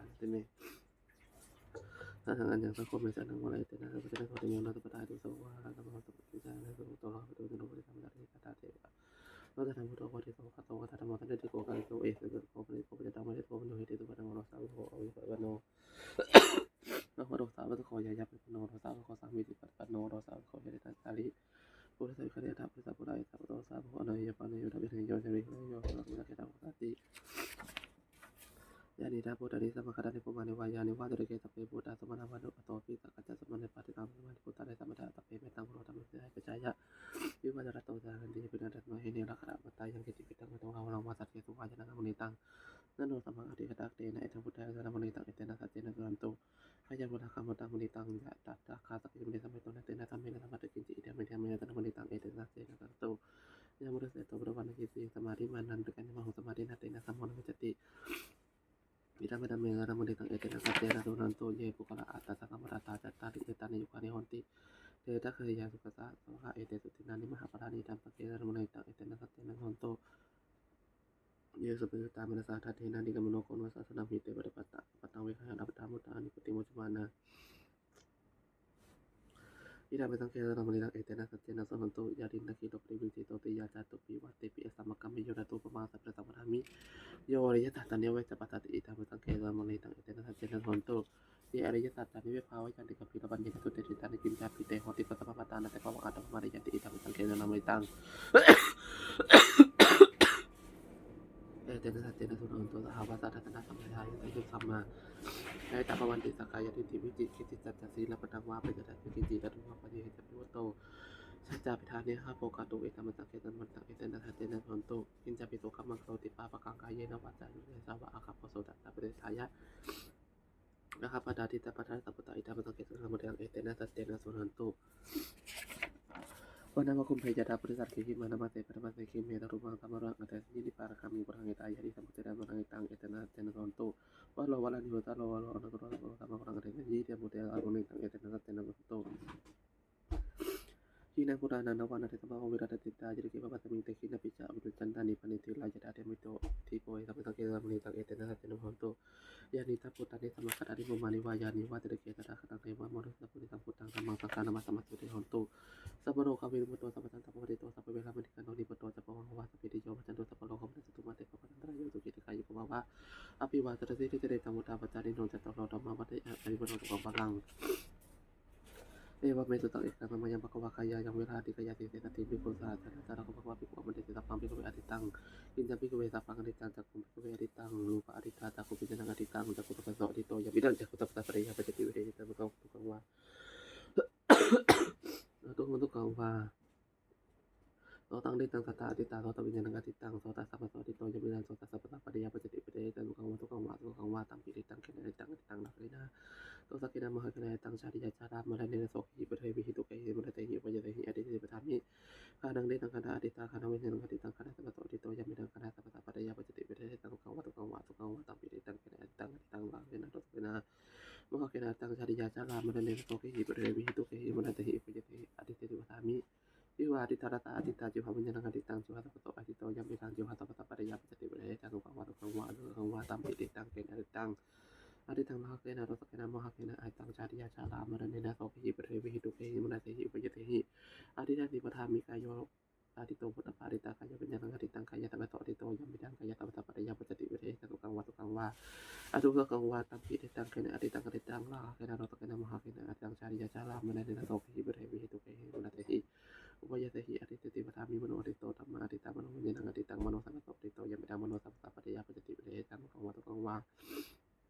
ານະເຕເມ ສະຫັງ ອັນຍັງ ສັງໂຄ ເມ ສະຫັງ ວາລາ ເອເຕນະ ສັບພະເທນະ ໂສ ທະເມ ໂນ ສັບປະທາ ເອ ຕຸ ສະວາ ທຳມະ ສະປະ ກິນຈາ ເນ ໂສ ໂຕ ໂລ ຫະ ປະຕູ ຈັນໂທ ປະຕິ ທຳມະ ຕະ ເທ ກະ ຕາ ເທ ວະ ໂນ ຕະ ທຳ ໂພ ໂທ ໂພ ທິ ໂສ ຄະ ໂຕ ຄະ ທະ ທຳ ໂມ ທັນ ເດ ໂຊ ໂກ ກາ ເລ ໂສ ເອ ເສ ໂສ ໂພ ເພ ໂພ ພະ ຍະ ຕາ ໂມ ເດ ໂຊ ໂພ ໂນ ເຮ ເຕ ໂສ ປະ ໂນ ໂຣ ສາ ໂວ ໂພ ອາ ໂວ ສະ ວະ ໂນ ພະ ໂຕ ສາ ວະ ໂຕ ໂຄ ຍາ ຍະ ປະ ໂນ ໂຣ ສາ ໂວ ໂຄ ສາ ມິ ຕິ ປະ ໂນ ໂຣ ສາ ໂວ ໂຄ ເຮ ເຕ ຕາ ຈາ ລິ ໂພ ທັດ ສະ ວິ ຄາ ເນ ອັດ ຕະ ໂພ ທັດ ສະ ໂພ ນາ ເອ ຍະ ປະ ເນ ໂຍ ດາ ວິ ທະ ໂຍ ຊະ ເວ ໂຍ ໂຣ ສາ ໂຄ ສາ ຕິ ຍາ ນິ ທາ ໂພ ຕາ ນິ ສະ ມະ ຄະ ຕາ ນິ ພູ ມາ ເນ ວາ ຍາ ເນ ວາ ຕະ ເກ ສະ ເປ ບູ ຕາ ສຸ ມະ ນາ ວາ ນຸ ອະ ໂຕ ປິ ສະ ກັດ ຈະ ສຸ ມະ ເນ ປາ ທິ ຕັງ ສຸ ມະ ເນ ປະ ຕິ ຕັງ ໂພ ທຳ ມະ ທະ ຕະ ເປ ເມ ຕັງ ໂພ ທຳ ເມ ເສ ຍະ ເປ ຈາ ຍະ ວິ ວາ ຈະ ຣະ ໂຕ ສາ ສັນ ຕິ ຍະ ປິ ນະ ຕະ ສະ ມະ ເຮ ເນ ຣະ ຄະ ມະ ຕາ ຍັງ ເກ ຈິ ປິ ຕັງ ວະ ຕັງ ວາ ວະ ລັງ ວາ ສັກ ເກ ສຸ ວາ ຍະ ນະ ກຳ ມຸ ນິ ຕັງ ນະ ໂນ ສະ ມັງ ອະ ທິ ຄະ ຕາ ເຕ ນະ ເອ ທັງ ພຸດ ທະ ຍະ ສະ ນະ ມຸ ນິ ຕັງ ເອ ເຕ ນະ ສັດ ເຈ ນະ ສຸ ທັນ ຕຸ ຂະ ຍັງ ພຸດ ທະ ຄຳ ມຸ ຕັງ ມຸ ນິ ຕັງ ຍະ ຕະ ທະ ຄາ ສັກ ເກ ມຸ ນິ ສະ ເມ ໂຕ ນະ ເຕ ນະ ທຳ ເມ ນະ ທຳ ມະ ຕະ ກິນ ຈິ ອິ ທະ ເມ ທະ ເມ ນະ ຕະ ນະ ມຸ ນິ ຕັງ ເອ ເຕ ນະ ສັດ ເຈ ນະ ສຸ ທັນ ຕຸ ຍາ ມຸ ຕະ ເສ ໂຕ ປະ ຕະ ວັນ ນະ ກິນ ຊິ ສະ ມາ ທິ ມາ ນັນ ຕະ ກະ ນິ ມະ ໂຫ ສະ ມາ ທິ ນະ ເຕ ນະ ສະ ໂມ ນະ ວິ ຈະ ຕິ ປິ ທະ ເມ ທະ ເມ ນະ ຕະ ນະ ມຸ ນິ ຕັງ ເອ ເຕ ນະ ສັດ ເຈ ນະ ສຸ ທັນ ຕຸ ເຍ ປຸ ກະ ລະ ອາ ຕະ ສະ ກາ ມະ ຕະ ຕາ ຈັດ ຕາ ລິ ເອ ຕາ ນິ ຍຸ ຄາ ນິ ໂຫ ຕິ ເດ ຕະ ຄະ ເຍ ຍາ ສຸ ຂະ ສະ ສະ ຫະ ເອ ເຕ ສຸ ທິ ນາ ນິ ມະ ຫະ ປະ ລາ ນິ ທັນ ປະ ເກ ສະ ນະ ມຸ ນິ ຕັງ ເອ ເຕ ນະ ສັດ ເຈ ນະ ສຸ ທັນ ຕຸ ເຍ ສະ ເປ ສຸ ຕາ ມະ ນະ ສາ ທັດ ເທ ນາ ນິ ກຳ ມະ ໂນ ໂກ ໂນ ສະ ສະ ນຳ ຫິ ເຕ ປະ ຕະ ປະ ຕະ ຕັງ ເວ ຄະ ຍາ ອະ ຕະ ປະ ທາ ມຸ ຕາ ອາ ນິ ປຸ ຕິ ໂມ ຊະ ມາ ນາ ອິດາ ເມ ສັງ ເຄ ສະ ນະ ມຸ ນິ ຕັງ ເອ ເຕ ນະ ສັດ ເຈ ນະ ສຸ ທັນ ຕຸ ຍາ ດິນ ນະ ຄີ ໂຕ ປະ ຕິ ວິນ ຊິ ໂຕ ຕິ ຍາ ຈາ ຕຸ ປິ ວະ ເຕ ປິ ອະ ສະ ມະ ກຳ ເມ ໂຍ ນະ ຕຸ ປະ ມາ ສະ ເປ ຕະ ສະ ຫະ ທາ ມິ ໂຍ ວະ ລະ ຍະ ຕະ ຕະ ເນ ເວ ຈະ ປະ ຕະ ຕິ ອິດາ ເມ ສັງ ເຄ ສະ ນະ ມຸ ນິ ຕັງ ເອ ເຕ ນະ ສັດ ເຈ ນະ ສຸ ທັນ ຕຸ ເຍ ອະ ລະ ຍະ ຕະ ຕາ ນິ ເວ ພາ ວະ ຍາ ຕິ ກຳ ພິ ລະ ບັນ ຍາ ຈະ ຕຸ ເຕ ທິ ຕາ ນິ ກິນຈາ ພິ ເຕ ໂຫ ຕິ ປະ ຕະ ມະ ປະ ຕາ ນະ ເຕ ກະ ວະ ອາ ຕະ ປະ ມາ ນະ ຍາ ຕິ ອິດາ ເມ ສັງ ເຄ ສະ ນະ ມຸ ນິ ຕັງ ເອ ເຕ ນະ ສັດ ເຈ ນະ ສຸ ທັນ ຕຸ ສະ ຫະ ວາ ສາ ທັດ ສະ ນະ ສະ ມະ ຍາ ຍະ ຕະ ຍຸ ສຳ ມາ ເອ ຕະ ພະ ວັນ ຕິ ສະ ກາ ຍະ ທິ ທິ ວິ ຈິ ກິດ ຕິ ສັດ ຈະ ສີ ລະ ປະ ຕັງ ວາ ເປ ຕະ ທະ ວິ ກິນ ຈິ ຕະ ຕຸ ຫະ ປະ ເຍ ຫະ ຈະ ປິ ໂຫ ໂຕ ສັດ ຈາ ພິ ທາ ເນ ຫະ ໂພ ກາ ຕຸ ເອ ຕະ ມະ ສັງ ເຄ ສະ ນະ ມຸ ນິ ຕັງ ເອ ເຕ ນະ ສັດ ເຈ ນະ ສຸ ທັນ ຕຸ ກິນຈາ ປິ ໂສ ກຳ ມັງ ຄະ ໂລ ຕິ ປາ ປະ ກັງ ກາ ເຍ ນະ ວາ ຈາ ເຍ ສາ ວະ ອາ ຄະ ໂພ ໂສ ຕະ ຕະ ປະ ເຕ ສາ ຍະ ລະ ຄະ ປະ ຕາ ທິ ຕະ ປະ ທາ ນະ ສະ ພຸດ ຕາ ອິດາ ເມ ສັງ ເຄ ສະ ນະ ມຸ ນິ ຕັງ ເອ ເຕ ນະ ສັດ ເຈ ນະ ສຸ ທັນ ຕຸ ວະ ນະ ວະ ຄຸມ ເພ ຍະ ຕາ ປຸ ຣິ ສັດ ເຂ ຫິ ມາ ນະ ມະ ເຕ ປະ ທະ ມະ ເສ ຄີ ເມ ຕະ ລຸ ມັງ ທຳ ມະ ໂຣ ລັງ ອະ ເຕ ຍະ ນິ ປາ ຣະ ຄາ ມິ ປຸ ທະ ເງ ຕາ ຍະ ທິ ສະ ມຸ ເຈ ຕະ ມະ ທະ ເງ ຕັງ ເອ ເຕ ນະ ສັດ ເຈ ນະ ສຸ ທັນ ຕຸ ວະ ໂຣ ວະ ລາ ນິ ໂຫ ຕະ ໂລ ວະ ໂຣ ອະ ນະ ໂກ ໂຣ ຕະ ໂກ ໂຣ ຕະ ມະ ໂກ ລັງ ອະ ເຕ ຍະ ທິ ເມ ຕະ ມຸ ເຕ ອາ ປຸ ເງ ຕັງ ເອ ເຕ ນະ ສັດ ເຈ ນະ ສຸ ທັນ ຕຸ ຫິ ນະ ພຸດ ທາ ນາ ນະ ວາ ນະ ເທ ສະ ມະ ໂອ ວິ ຣະ ຕະ ຕິ ຕາ ຍະ ລິ ເກ ປະ ປະ ສະ ມິງ ເຕ ຄີ ນະ ປິ ຈະ ອະ ວະ ນຸ ຈັນ ຕາ ນິ ພາ ນິ ທີ ຣາ ຍະ ດາ ເດ ມິ ໂຕ ທີ ໂພ ເອ ສະ ເມ ສັງ ເຄ ສະ ນະ ມຸ ນິ ຕັງ ເອ ເຕ ນະ ສັດ ເຈ ນະ ສຸ ທັນ ຕຸ ຍາ ນິ ທາ ພຸດ ທາ ນິ ສະ ມະ ຄະ ຕາ ນິ ໂມ ມາ ນິ ວາ ຍາ ນິ ວາ ຕະ ເດ ເກ ຕະ ຕະ ຄະ ຕັງ ເທ ວະ ມະ ນຸ ສະ ປຸ ລິ ສັງ ພຸດ ທັງ ທຳ ມັງ ສັງ ຄາ ນະ ມະ ສະ ມະ ໂຕ ເຕ ໂຫ ຕຸ ສະ ບະ ໂຣ ຄາ ມິ ມຸ ໂຕ ສະ ພະ ທັງ ສະ ພະ ວະ ຕິ ໂຕ ສະ ພະ ເວ ຣະ ມະ ນີ ກັນ ໂຕ ນິ ປະ ໂຕ ຈະ ປະ ວັງ ວະ ວາ ສະ ເປ ຕິ ໂຍ ພະ ຈັນ ໂຕ ສະ ປະ ໂລ ຄະ ວະ ນະ ສະ ຕຸ ມະ ເຕ ພະ ວະ ທັນ ຕະ ລາ ໂຍ ສຸ ກິ ຕະ ກາ ຍຸ ໂກ ພະ ວະ ອະ ພິ ວາ ທະ ນະ ສິ ລິ ຈະ ເດ ທັງ ໝົດ ທາ ປະ ຈາ ນິ ໂນ ຈະ ໂຕ ໂລ ທຳ ມະ ວັດ ຕະ ຍະ ອາ ຍຸ ວະ ໂນ ສຸ ຂັງ ພະ ລັງ ເອ ວະ ເມ ສຸ ຕັງ ເອ ກະ ຕະ ມະ ຍັງ ພະ ຄະ ວາ ຄະ ຍາ ຍັງ ເວ ຣະ ຕິ ຄະ ຍາ ຕິ ເສ ນະ ຕິ ພິກ ຂຸ ສາ ທະ ນະ ຈາ ຣະ ໂກ ພະ ຄະ ວາ ພິກ ຂຸ ອະ ມະ ເນ ສະ ພັງ ພິກ ເວ ອະ ທິ ຕັງ ກິນຈາ ພິກ ເວ ສະ ພັງ ອະ ທິ ຕັງ ຈັກ ຂຸ ພິກ ເວ ອະ ທິ ຕັງ ຮູ ປະ ອະ ທິ ຕາ ຈັກ ຂຸ ພິ ຈາ ຣະ ນະ ອະ ທິ ຕັງ ຈັກ ຂຸ ທັດ ສະ ອະ ທິ ໂຕ ຍາ ປິ ຕັງ ຈັກ ຂຸ ທັດ ສະ ປະ ຕະ ຍາ ປະ ຈະ ຕິ ເວ ເທ ຍະ ຕະ ມຸ ຂັງ ວາ ທຸ ຂັງ ວາ ໂສ ຕັງ ເດ ຕັງ ສັດ ຕາ ອະ ທິ ຕາ ໂສ ຕະ ວິນ ຍາ ນັງ ອະ ທິ ຕັງ ໂສ ຕັດ ສະ ພະ ໂສ ອະ ທິ ໂຕ ຍາ ວິນ ຍາ ນ ໂສ ຕັດ ສະ ພະ ສະ ປະ ຕະ ຍາ ປະ ຈະ ຕິ ປະ ເທ ຍະ ຕະ ມຸ ຂັງ ວາ ທຸ ຂັງ ວາ ເສ ຂັງ ເດ ຕັງ ກະ ຕິ ຕັງ ກະ ຕິ ຕັງ ນະ ເຄ ນະ ໂຕ ສະ ເກ ນະ ມະ ຫະ ເຄ ນະ ເດ ຕັງ ຊາ ທິ ຍາ ຊາ ຣາ ມະ ຣະ ເນ ນະ ໂສ ຄີ ປະ ເທ ວິ ຫິ ຕຸ ເກ ຫິ ມຸ ນະ ເຕ ຫິ ອຸ ປະ ຍາ ເຕ ຫິ ອະ ທິ ເຕ ສະ ປະ ທາ ມິ ຄາ ນັງ ເດ ຕັງ ຄະ ນະ ອະ ທິ ຕາ ຄະ ນະ ວິນ ຍາ ນັງ ອະ ທິ ຕັງ ຄະ ນະ ສະ ພະ ໂສ ອະ ທິ ໂຕ ຍາ ມິ ນັງ ຄະ ນະ ສະ ພະ ສະ ປະ ຕະ ຍາ ປະ ຈະ ຕິ ປະ ເທ ຍະ ຕະ ມຸ ຂັງ ວາ ທຸ ຂັງ ວາ ສະ ຂັງ ວາ ຕັງ ປິ ຕິ ຕັງ ເກ ນະ ເຕ ຕັງ ກະ ຕິ ຕັງ ລາ ເຄ ນະ ໂຕ ສະ ເກ ນະ ມະ ຫະ ເຄ ນະ ເດ ຕັງ ຊາ ທິ ຍາ ຊາ ຣາ ມະ ຣະ ເນ ນະ ໂສ ຄີ ຫິ ປຸ ເຣ ວິ ຫິ ຕຸ ເກ ຫິ ມຸ ນະ ເຕ ຫິ ອຸ ປະ ຍາ ເຕ ຫິ ອະ ທິ ເຕ ສະ ພະ ທາ ມິ ພິ ວາ ອະ ທິ ຕາ ຣະ ຕາ ອະ ທິ ຕາ ຈິ ວ ຫະ ວິນ ຍາ ນັງ ອະ ທິ ຕັງ ຈິ ວ ຫະ ສະ ພະ ໂສ ອະ ທິ ໂຕ ຍາ ມິ ນັງ ຈິ ວ ຫະ ສະ ພະ ສະ ປະ ຕະ ຍາ ປະ ຈະ ຕິ ປະ ເທ ຍະ ຕະ ມຸ ຂັງ ວາ ທຸ ຂັງ ວາ ທຸ ຂັງ ວາ ຕັງ ປິ ຕິ ຕັງ ເກ ນະ ເຕ ຕັງ ອ ອະດີຕັງ ລາຫະເກນະ ໂຣສະເກນະ ໂມຫະເກນະ ອະດີຕັງ ຊາຕິຍາ ຊະລາ ມະລະເນນະ ໂສເກຫິ ປະເທວະເຫຕຸເກຫິ ມະນະເສຫິ ອຸປາຍາເສຫິ ອະທິຖານຕິປະທາ ມີກາໂຍ ອາທິດໂຕ ໂພດຖະປາ ອະດີຕາກາຍະ ວິນຍານັງ ອະດີຕັງ ກາຍະຕະກະໂຕ ອະດີດໂຕ ຍະມະຍັງ ກາຍະຕະປະສະປະະຕິຍາ ປະຈະຕິ ປະເທທະ ທຸກຂັງວາ ທຸກຂັງວາ ອະທຸກຂັງວາ ຕັມປິ ອະດີຕັງ ເກນະ ອະດີຕັງ ອະດີຕັງ ລາຫະເກນະ ໂຣສະເກນະ ໂມຫະເກນະ ອະດີຕັງ ຊາຕິຍາ ຊະລາ ມະລະເນນະ ໂສເກຫິ ປະເທວະເຫຕຸເກຫິ ມະນະເສຫິ ອຸປາຍາເສຫິ ອະທິຖານຕິປະທາ ມີມະໂນ ອະດີດໂຕ ທຳມະ ອະດີຕະ ມະໂນ ວິນຍານັງ ອະດີຕັງ ມະໂນ ສະກະໂຕ ອະດີດໂຕ ຍະມະຍັງ ມະໂນ ສະປະສະປະະຕິຍາ ປະຈະຕິ ປະເທທະ ທຸກຂັງວາ ທຸກຂັງວາ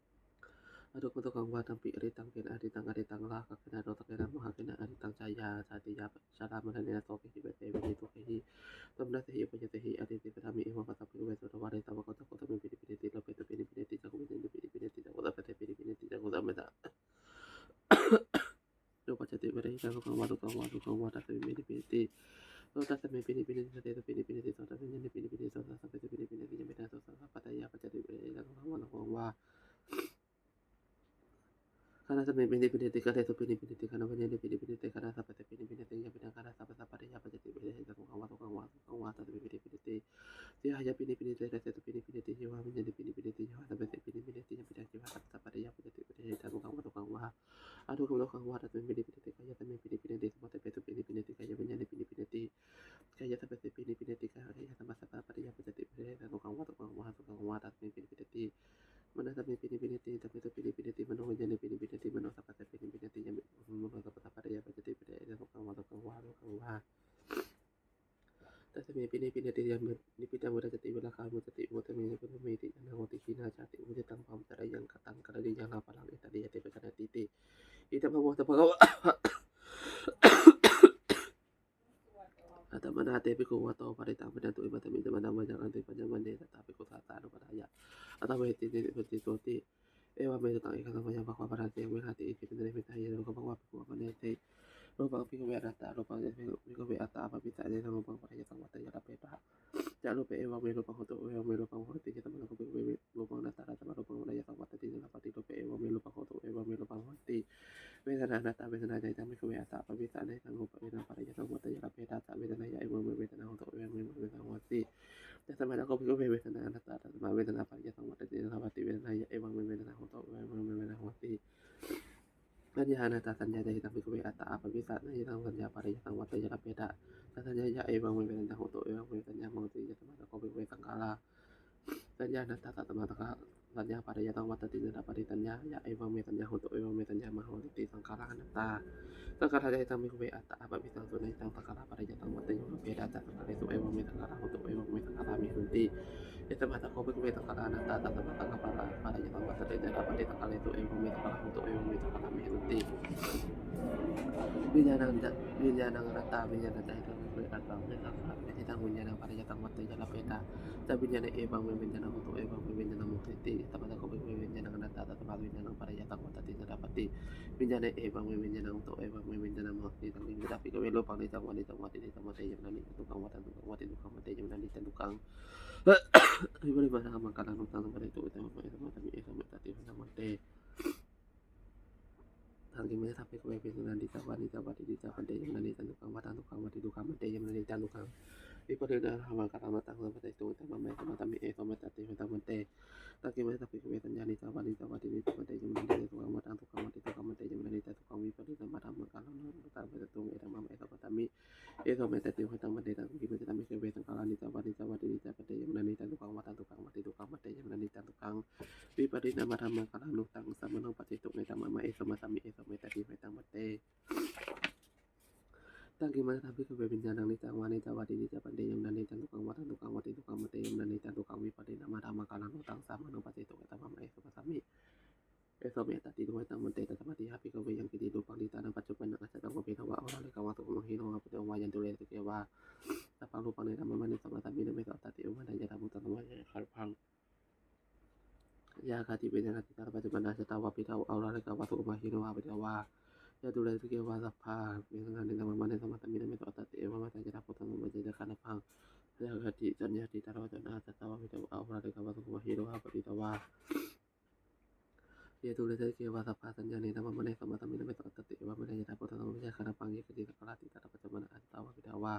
ອະທຸກຂັງ ທຸກຂັງວາ ຕັມປິ ອະດີຕັງ ເກນະ ອະດີຕັງ ອະດີຕັງ ລາຫະເກນະ ໂຣສະເກນະ ໂມຫະເກນະ ອະດີຕັງ ຊາຕິຍາ ຊາຕິຍາ ຊະລາ ມະລະເນນະ ໂສເກຫິ ປະເທວະເຫຕຸເກຫິ ໂສມະນະເສຫິ ອຸປາຍາເສຫິ ອະທິຖານຕິປະທາ ມີເອວັງ ພະສະພິກຂະເວ ໂສຕະວາ ເດສາວະໂກ ຈັກຂຸສາມິ ປີຕິ ປີເນຕິ ໂລເກສະມິ ປີຕິ ປີເນຕິ ຈັກຂຸວິນຍານາ ປີຕິ ປີເນຕິ ຈັກຂຸສາເມຕະ ໂຕປັດສະຕິ ປີຕິ ປີເນຕິ ຈັກຂຸສາເມຕະ ໂຕປັດສະຕິ ປະເທທະ ທຸກຂັງວາ ທຸກຂັງວາ ທຸກຂັງວາ ຕັດສະມິ ປີຕິ ປີເນຕິ ໂສຕັດສະເມ ປີຕິ ປີເນຕິ ທັດເສ ປີຕິ ປີເນຕິ ໂສຕະວິນຍາເນ ປີຕິ ປີເນຕິ ໂສຕະສັມເປ ປີຕິ ປີເນຕິ ຍະເມຕະ ໂສສະປະປະະຕະຍາ ປັດສະຕິ ປະເທທະ ທຸກຂັງວາ ທຸກຂັງວາ ຄະນະສະເມ ປີຕິ ປີເນຕິ ຄະເດໂສ ປີຕິ ປີເນຕິ ຄະນະວິນຍາເນ ປີຕິ ປີເນຕິ ຄະນະສັມເປ ປີຕິ ປີເນຕິ ຍະເມຕະ ໂສສະປະປະະຕະຍາ ປັດສະຕິ ປະເທທະ ທຸກຂັງວາ ທຸກຂັງວາ ທຸກຂັງວາ ຕັດສະເມ ປີຕິ ປີເນຕິ ໂສຕັດສະເມ ປີຕິ ປີເນຕິ ສິຫາຍະ ປີຕິ ປີເນຕິ ທັດເສ ປີຕິ ປີເນຕິ ຊີວະວິນຍາເນ ປີຕິ ປີເນຕິ ຊີວະສັມເປ ປີຕິ ປີເນຕິ ຍະເມຕະ ໂສສະປະປະະຕະຍາ ປັດສະຕິ ປະເທທະ ທຸກຂັງວາ ທຸກຂັງວາ ອະທຸກຂັງ ທຸກຂັງວາ ຕັດສະເມ ປີຕິ ປີເນຕິ ກາຍະສະເມ ປີຕິ ປີເນຕິ ສະໂມທະເປ ປີຕິ ປີເນຕິ ກາຍະວິນຍາເນ ປີຕິ ປີເນຕິ ກາຍະສະເປ ປີຕິ ປີເນຕິ ກາຍະສະມາສະປະປະະຕະຍາ ປັດສະຕິ ປະເທທະ ທຸກຂັງວາ ທຸກຂັງວາ ທຸກຂັງວາ ຕັດສະເມ ປີຕິ ປີເນຕິ ມະນະສະເມ ປີຕິ ປີເນຕິ ຕະເມໂສ ປີຕິ ປີເນຕິ ມະໂນວິນຍາເນ ປີຕິ ປີເນຕິ ມະໂນສັມເປ ປີຕິ ປີເນຕິ ຍະເມຕະ ໂສສະປະປະະຕະຍາ ປັດສະຕິ ປະເທທະ ທຸກຂັງວາ ທຸກຂັງວາ ທຸກຂັງວາ ຕັດສະເມ ປີຕິ ປີເນຕິ ຍະເມ ນິບພິຕັງ ວິລັດຖະສະຕິ ວິລາຄາ ວິມຸດຕະຕິ ວິມຸດຕະເມ ນິບພຸດຕະເມ ຕິ ຍານັງ ໂຫຕິ ຂິນາຈາຕິ ໂຫຕິຕັງ ພະວັນຕະຣາຍັງ ຄະຕັງ ກະລະນີຍັງ ລາພະລັງ ເອຕະເດ ຍະເຕ ປັດສະນາຕິຕິ ອິດຖະພາໂວ ສະພາກະວາ ອາຕະມະນາ ເຕ ພິກຂຸ ພະວະໂຕ ພະລິດຕັງ ປັນຍັນຕຸ ເອວັງ ສະມິດຕະມະນາ ມະຍັງ ອັນເຕ ປັນຍະມະເນ ນະຕາ ພິກຂຸ ສາສະນຸປະທາຍະ ອາຕະເວຕິ ນິເວຕິໂຕຕິ ເອວັງ ເມ ສຸຕັງ ເອກະທັງ ມະຍັງ ພະຄະວາ ພະລັນເຕ ເວຫະຕິ ອິທິ ປັນຍະເມ ທາຍະ ໂລກະພະຄະວາ ພິກຂຸ ອາມະເນ ເຕ ຮູປັງ ພິກຂະເວ ອະນັດຕາ ຮູປັງ ເອວັງ ພິກຂະເວ ອັດຕາ ອະປະວິດຕາ ເນ ທຳມັງ ປັງ ປະທາຍະ ສັງວັດຕະຍາ ລະເພດາ ຈະຮູເປ ເອວັງ ເມ ຮູປັງ ໂຫຕຸ ເອວັງ ເມ ຮູປັງ ໂຫຕິ ຍະຕະມະນາ ໂຄ ພິກຂະເວ ເວ ຮູປັງ ອະນັດຕາ ອະນັດຕະມາ ຮູປັງ ປະທາຍະ ສັງວັດຕະຕິ ຍະຕາ ອະປັດຕິ ຮູເປ ເອວັງ ເມ ຮູປັງ ໂຫຕຸ ເອວັງ ເມ ຮູປັງ ໂຫຕິ ເວທະນາ ອະນັດຕາ ເວທະນາ ຍະຍັງ ພິກຂະເວ ອັດຕາ ອະປະວິດຕາ ເນ ທັງຮູປະ ເວທະນາ ປະທາຍະ ສັງວັດຕະຍາ ລະເພດາ ຈະເວທະນາ ຍະ ເອວັງ ເມ ເວທະນາ ໂຫຕຸ ເອວັງ ເມ ເວທະນາ ໂຫຕິ ຍະຕະມະນາ ໂຄ ພິກຂະເວ ເວທະນາ ອະນັດຕາ ອະນັດຕະມາ ເວທະນາ ປະທາຍະ ສັງວັດຕະຕິ ຍະຕາ ອະປັດຕິ ເວທະນາ ຍະ ເອວັງ ເມ ເວທະນາ ໂຫຕຸ ເອວັງ ເມ ເວທະນາ ໂຫຕິ ສັນຍາ ອະນັດຕາ ສັນຍາ ຍະຫິຕັງ ພິກຂະເວ ອັດຕາ ອະປະວິດຕາ ນະຫິຕັງ ສັນຍາ ປະທາຍະ ສັງວັດຕະຍາ ລະເພດາ ສະສັນຍາ ຍະ ເອວັງ ເມ ເວທະນາ ໂຫຕຸ ເອວັງ ເມ ສັນຍາ ໂຫຕິ ຍະຕະມະນາ ໂຄ ພິກຂະເວ ສັງຂາລາ ສັນຍາ ອະນັດຕາ ສັນຍາ ປະທາຍະ ສັງວັດຕະຕິ ຍະຕາ ອະປັດຕິ ສັນຍາ ຍະ ເອວັງ ເມ ສັນຍາ ໂຫຕຸ ເອວັງ ເມ ສັນຍາ ມະໂຫຕິ ສັງຂາລາ ອະນັດຕາ ສັງຂາຣາ ຍະຫິຕັງ ພິກຂະເວ ອັດຕາ ອະປະວິດຕັງ ສຸນນະຫິຕັງ ສັງຂາຣາ ປະທາຍະ ສັງວັດຕະຍາ ລະເພດາ ຈະ ສັງຂາເຣສຸ ເອວັງ ເມ ສັງຂາຣາ ໂຫຕຸ ເອວັງ ເມ ສັງຂາຣາ ມະໂຫຕິ ຍະຕະມະນາ ໂຄ ພິກຂະເວ ສັງຂາຣາ ອະນັດຕາ ສັງຂາຣາ ສັງຂາຣາ ປະທາຍະ ສັງວັດຕະຕິ ຍະຕາ ອະປັດຕິ ສັງຂາເຣສຸ ເອວັງ ເມ ສັງຂາຣາ ໂຫຕຸ ເອວັງ ເມ ສັງຂາຣາ ມະໂຫຕິ ວິນຍານັງ ວິນຍານັງ ອະນັດຕາ ວິນຍານະ ຍະຫິຕັງ ພິກຂະເວ ອັດຕາ ເມ ສັງຂາຣາ ປະທາຍະ ສັງວິນຍານັງ ປະທາຍະ ສັງວັດຕະຍາ ລະເພດາ ຈະ ວິນຍານະ ເອວັງ ເມ ວິນຍານັງ ໂຫຕຸ ເອວັງ ເມ ວິນຍານັງ ມະໂຫຕິ ຍະຕະມະນາ ໂຄ ພິກຂະເວ ວິນຍານັງ ອະນັດຕາ ຕະສະມາ ວິນຍານັງ ປະທາຍະ ສັງວັດຕະຕິ ຍະຕາ ອະປັດຕິ ວິນຍານະ ເອວັງ ເມ ວິນຍານັງ ໂຫຕຸ ເອວັງ ເມ ວິນຍານັງ ມະໂຫຕິ ຕັງ ວິນຍານະ ພິກຂະເວ ໂລປັງ ນິຈັງ ວາ ນິຈັງ ວາ ທິ ນິຈັງ ວາ ເຕ ຍະມະນາ ນິຈັງ ທຸກຂັງ ວາ ທັງ ທຸກຂັງ ວາ ທິ ທຸກຂັງ ວາ ເຕ ຍະມະນາ ນິຈັງ ທຸກຂັງ ວິປະຕິ ມະນາ ມັງຄະລັງ ໂນ ຕັງ ສັງຄາເຣຕຸ ເອ ສະ ເມ ຕະ ຕິ ເວ ສະ ມັນ ເຕ ທັງກິເມ ທັງ ພິກຂະເວ ເວທະນາ ນິຈັງ ວາ ນິຈັງ ວາ ທິ ນິຈັງ ພັນເຕ ຍະມະນາ ນິຈັງ ທຸກຂັງ ວາ ທັງ ທຸກຂັງ ວາ ທິ ທຸກຂັງ ພັນເຕ ຍະມະນາ ນິຈັງ ທຸກຂັງ ວິປະຕິ ມະນາ ມັງຄະລັງ ໂນ ຕັງ ສັງຄາເຣຕຸ ເອ ສະ ມະ ເມ ສະ ມະ ຕະ ມິ ເອ ໂສ ເມ ຕະ ຕິ ເວ ສະ ມັນ ເຕ ຕັງກິເມ ທັງ ພິກຂະເວ ສັນຍາ ນິຈັງ ວາ ນິຈັງ ວາ ທິ ນິຈັງ ພັນເຕ ຍະມະນາ ນິຈັງ ທຸກຂັງ ວາ ທັງ ທຸກຂັງ ວາ ທິ ທຸກຂັງ ພັນເຕ ຍະມະນາ ນິຈັງ ທຸກຂັງ ວິປະຕິ ມະນາ ມັງຄະລັງ ໂນ ຕັງ ສັງຄາເຣຕຸ ເອ ສະ ມະ ເມ ໂສ ເມ ຕະ ຕະ ມິ ເອ ໂສ ເມ ຕະ ຕິ ເວ ທັງ ພັນເຕ ຕັງກິເມ ທັງ ພິກຂະເວ ສັງຂາຣາ ນິຈັງ ວາ ນິຈັງ ວາ ທິ ນິຈັງ ພັນເຕ ຍະມະນາ ນິຈັງ ທຸກຂັງ ວາ ທັງ ທຸກຂັງ ວາ ທິ ທຸກຂັງ ພັນເຕ ຍະມະນາ ນິຈັງ ທຸກຂັງ ວິປະຕິ ມະນາ ມັງຄະລັງ ໂນ ຕັງ ສະ ມະ ໂນ ປັດສິຕຸ ເນ ຕະ ມະ ເອ ໂສ ມະ ຕະ ມິ ເອ ໂສ ເມ ຕະ ຕິ ເວ ທັງ ພັນເຕ ຕັງກິເມ ທັງ ພິກຂະເວ ວິນຍານັງ ນິຈັງ ວາ ນິຈັງ ວາ ທິ ນິຈັງ ພັນເຕ ຍະມະນາ ນິຈັງ ທຸກຂັງ ວາ ທັງ ທຸກຂັງ ວາ ທິ ທຸກຂັງ ພັນເຕ ຍະມະນາ ນິຈັງ ທຸກຂັງ ວິປະຕິ ມະນາ ມັງຄະລັງ ໂນ ຕັງ ສະ ມະ ໂນ ປັດສິຕຸ ເນ ຕະ ມະ ເອ ໂສ ມະ ຕະ ມິ ເອ ໂສ ເມ ຕະ ຕິ ເວ ທັງ ພັນເຕ ຕະ ສະ ມາ ທິ ຍະ ພິກຂະເວ ຍັງ ກິນຕິ ຣູປັງ ນິດຕານັງ ປັດຈຸບັນນັງ ອະຈາດ ຕັງ ວະ ເພ ທະ ວາ ໂອ ຣາ ລິ ກາ ວາ ທຸ ມະ ຫິ ໂນ ຫະ ປະ ເທ ວາ ຍັນ ດູ ເຣ ສະ ເກ ວາ ສັບ ພັງ ຮູ ປັງ ເນ ຕະ ມະ ມະ ເນ ສະ ມະ ຕະ ມິ ນະ ເມ ສະ ຕະ ຕິ ອຸ ມະ ນາ ຍະ ທະ ມຸ ຕະ ນະ ມະ ຍະ ຄາ ພັງ ຍາ ຄາ ທິ ເວ ຍະ ນະ ທິ ຕາ ນະ ປັດຈຸບັນນະ ອະຈາດ ຕະ ວະ ເພ ທະ ວາ ໂອ ຣາ ລິ ກາ ວາ ທຸ ມະ ຫິ ໂນ ຫະ ປະ ເທ ວາ ຍະ ດູ ເຣ ສະ ເກ ວາ ສັບ ພັງ ເວ ທະ ນາ ເນ ຕະ ມະ ມະ ເນ ສະ ມະ ຕະ ມິ ນະ ເມ ສະ ຕະ ຕິ ເອ ວາ ມະ ນາ ຍະ ທະ ມຸ ຕະ ນະ ມະ ຍະ ຄາ ນະ ພັງ ຍາ ຄາ ທິ ສັນຍາ ທິ ຕາ ນະ ວັດຕະນະ ອະຈາດ ຕະ ວະ ເພ ທະ ວາ ໂອ ຣາ ລິ ກາ ວາ ທຸ ມະ ຫິ ໂນ ຫະ ປະ ເທ ວາ ຍະ ດູ ເຣ ສະ ເກ ວາ ສັບ ພັງ ສັນຍາ ເນ ຕະ ມະ ມະ ເນ ສະ ມະ ຕະ ມິ ນະ ເມ ສະ ຕະ ຕິ ເອ ວາ ມະ ນາ ຍະ ທະ ມຸ ຕະ ນະ ມະ ຍະ ຄາ ນະ ພັງ ຍາ ຄາ ທິ ສັງຂາຣາ ທິ ຕາ ນະ ປັດຈຸບັນນະ ອະຈາດ ຕະ ວະ ເພ ທະ ວາ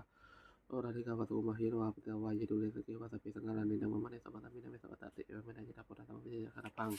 ໂອ ຣາ ລິ ກາ ວາ ທຸ ມະ ຫິ ໂນ ຫະ ປະ ເທ ວາ ຍະ ດູ ເຣ ສະ ເກ ວາ ສັບ ເພ ສັງຂາຣາ ເນ ຕະ ມະ ມະ ເນ ສະ ມະ ຕະ ມິ ນະ ເມ ສະ ຕະ ຕິ ເອ ວາ ມະ ນາ ຍະ ທະ ມຸ ຕະ ນະ ມະ ຍະ ຄາ ນະ ພັງ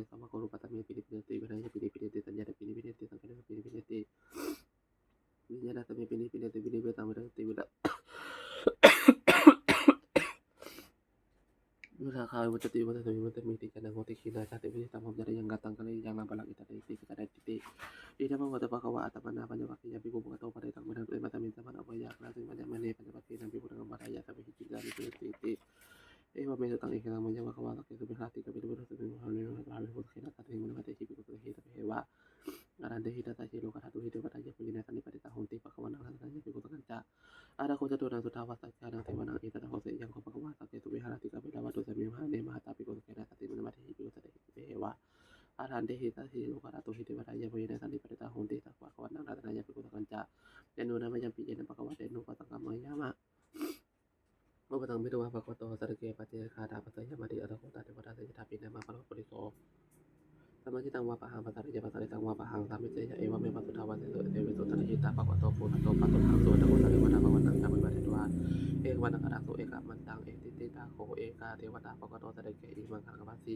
ເສ ສະວະໂກ ຮູປະຕະເມ ປະນິບພິນນະຕິ ວິນະຍະ ປະນິບພິນນະຕິ ສັນຍາ ປະນິບພິນນະຕິ ສັງຂາຣະ ປະນິບພິນນະຕິ ວິນຍານາ ປະນິບພິນນະຕິ ປະນິບພິນນະຕິ ວິນຍານາ ປະນິບພິນນະຕິ ວິນຍານາ ວິສາຂາ ວິວັດສະຕິ ວິວັດສະມິ ວິວັດສະມິ ທິ ຈານະໂຫຕິ ຂິນາ ຊາຕິ ປະຕິສັງ ພະມະຈະລະຍັງ ກະຕັງ ກະລະຍານະ ປະລັງ ອິຕາລີ ຕິ ກະຕະນາ ຕິ ອິດຍັງ ພະຄະວະຕາ ປັນຍາວະກະຍາ ພິກຂຸ ພະຄະວະໂຕ ປະເດຕາ ເວນະ ເວນະ ເວນະ ເວນະ ເວນະ ເວນະ ເວນະ ເວນະ ເອວະເມ ສັດທັງ ເອກະທັງ ມະຍັງ ພະຄະວາ ສັກເກ ສຸ ວິຫາຣະຕິ ກະມິ ວະ ອາຣັນເດຫິ ຕັດຖະ ເທ ໂລ ກະທາຕຸ ເທ ເທ ວະະ ອາຣັນເດຫິ ຕັດຖະ ເທ ໂລ ກະທາຕຸ ເທ ເທ ວະະ ຍະ ປຸຍຍະນາ ສານິ ປະຕິຕາ ໂຫນຕິ ພະຄະວານັງ ລັກຂະນາ ຍະ ພິກຂຸ ສັກກັນຈະ ອະທະ ໂຄ ຈະຕຸນັງ ສຸດທາວາສາ ຍານັງ ເທວານັງ ເອຕະທະ ໂຫ ເສ ຍັງ ໂຄ ພະຄະວາ ສັກເກ ສຸ ວິຫາຣະຕິ ກະມິ ລະວະຕຸ ສະມິງ ມະຫາເນ ມະຫະຕາ ພິກຂຸ ສັກເກ ນາ ສາຕິ ມະນະ ມະຫາເຖຫິ ພິກຂຸ ສະເດ ເດ ເວ ຫະ ອາຣັນເດຫິ ຕັດຖະ ເທ ໂລ ກະທາຕຸ ເທ ເທ ວະະ ຍະ ປຸຍຍະນາ ສານິ ປະຕິຕາ ໂຫນຕິ ພະຄະວານັງ ລັກຂະນາ ຍະ ພິກຂຸ ສັກກັນຈະ ຍານູນາ ມະຍັມປິ ເຍນະ ພະຄະວາ ເຕ ໂນ ປະສັງກາມະ ຍາມະ ໂອປະສັງເມ ໂຕ ວະ ພະຄະວະໂຕ ສາດສະເກ ປັດເຈກະ ທາ ປັດສະຍາ ມະຕິ ອະທະ ໂຄ ຕາ ເທວະຕາ ເສນະທາ ປິນະ ມະ ພະໂລ ປຸລິໂສ ສະມາທິຕັງ ວະ ປະຫັງ ປະສາຣິ ຍະ ປະສາຣິຕັງ ວະ ປະຫັງ ສາມິ ເຊ ຍະ ເອວະເມ ປະສຸດທາ ວະ ເສ ເອເວ ສຸຕະລະຫິຕາ ພະຄະວະໂຕ ໂພ ທະໂຕ ປະຕຸທັງ ສຸ ເອຕະໂຄ ສາ ເທວະຕາ ພະວັນຕັງ ສາ ປະຕິວັດເທ ເອກະວັນຕັງ ອະທະ ໂຄ ເອກະມັນຕັງ ເອຕິຕິຕາ ໂຄ ເອກາ ເທວະຕາ ພະຄະວະໂຕ ສາດສະເກ ອິມັງ ຄາລັງ ຄະປະສິ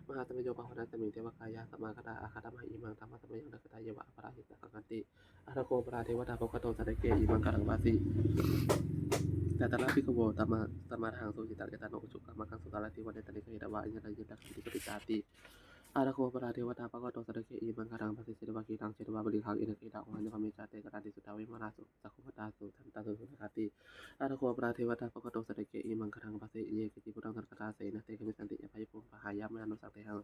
ມະຫາສະເມໂຍ ພາວະນາສະມິງ ເທວະກາຍະ ສະມາຄະຕາ ອາຄາຕະມະ ອິມັງ ທຳມະສະມະຍັງ ດັກຂະຕາ ເຍວະ ອະປະລາຊິຕັງ ຄັນຕິ ອະທະ ໂຄ ປະລາເທວະຕາ ພະຄະວະໂຕ ສາດສະເກ ອິມັງ ຄາລັງ ຄະປະສິ ຕະຕະລະ ພິກຂະໂວ ຕະມະ ຕະມະທະຫັງ ສຸກິຕະ ເກຕະໂນ ອຸຊຸກະ ມະຄັງ ສຸຕາລະ ທິ ວັນເດຕະ ນິກະຫິຕະວາ ອິນທະນາ ຍະຕະ ກິນຕິ ປະຕິຕາຕິ ອະທະ ໂຄ ປະລາເທວະຕາ ພະຄະວະໂຕ ສາດສະເກ ອິມັງ ຄາລັງ ຄະປະສິ ເຊນະວະກີ ທາງ ເຊນະວະ ບໍລິຄັງ ອິນທະກີຕາ ໂອ ຫະນຸ ພະເມ ຈາເຕ ກະຕາຕິ ສຸດທາ ວິມາລາ ສະ ສະຄຸມມະຕາ ສຸທັນຕາ ສຸສຸນະຄາຕິ ອະທະ ໂຄ ປະລາເທວະຕາ ພະຄະວະໂຕ ສາດສະເກ ອິມັງ ຄາລັງ ຄະປະສິ ເຢ ເກຈິ ພຸດທັງ ສັນຄະຕາ ເສນະ ເຕ ຄະມິສັນຕິ ຍະພາຍຸ ໂພ ພະຫາຍາ ມະຍານຸສັງ ເຕຫັງ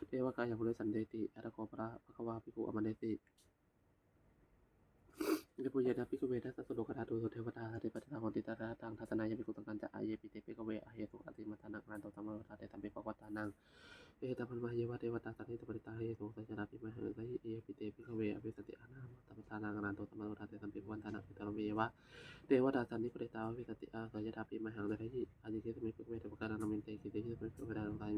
ເທວະກາຍັງ ມະນຸສັນເດຕິ ອະທະ ໂຄ ປະລາ ພະຄະວາ ພິກຂູ ອາມະເນຕິ ຍະປຸຍຍະນາ ພິກຂະເວ ທັດສະ ໂລກະທາຕຸ ເທວະຕາ ສານິ ປະຕິຕາ ໂຫນຕິ ຕະທະ ຕັງ ທັດສະນາຍະ ພິກຂຸ ສັກກັນຈະ ອາເຢ ປີເຕ ພິກຂະເວ ອະເຫຕຸ ອະຕິມາທານັງ ອະນັນໂຕ ສັມມະໂນທາ ເຕສັມ ເປ ພະຄະວະຕານັງ ເອຕະ ທຳມະຍາ ເທວະຕາ ສານິ ປະຕິຕາ ເຫຕຸ ອາສະຍະທາ ປິ ມະຫັງ ສະຫິ ເອ ປີເຕ ພິກຂະເວ ອະວິສະຕິ ອານາ ມະຕະມະທານັງ ອະນັນໂຕ ສັມມະໂນທາ ເຕສັມ ເປ ພະຄະວະຕານັງ ເອຕະ ທຳມະຍາ ເທວະຕາ ສານິ ປະຕິຕາ ອະວິສະຕິ ອາສະຍະທາ ປິ ມະຫັງ ສະຫິ ອາທິເກສະມິ ພິກຂະເວ ເທວະຕາ ນາມະມິ ເຕ ເກເຕ ເຕສະມິ ພິກຂະເວ ເທວະຕາ ນາມະມິ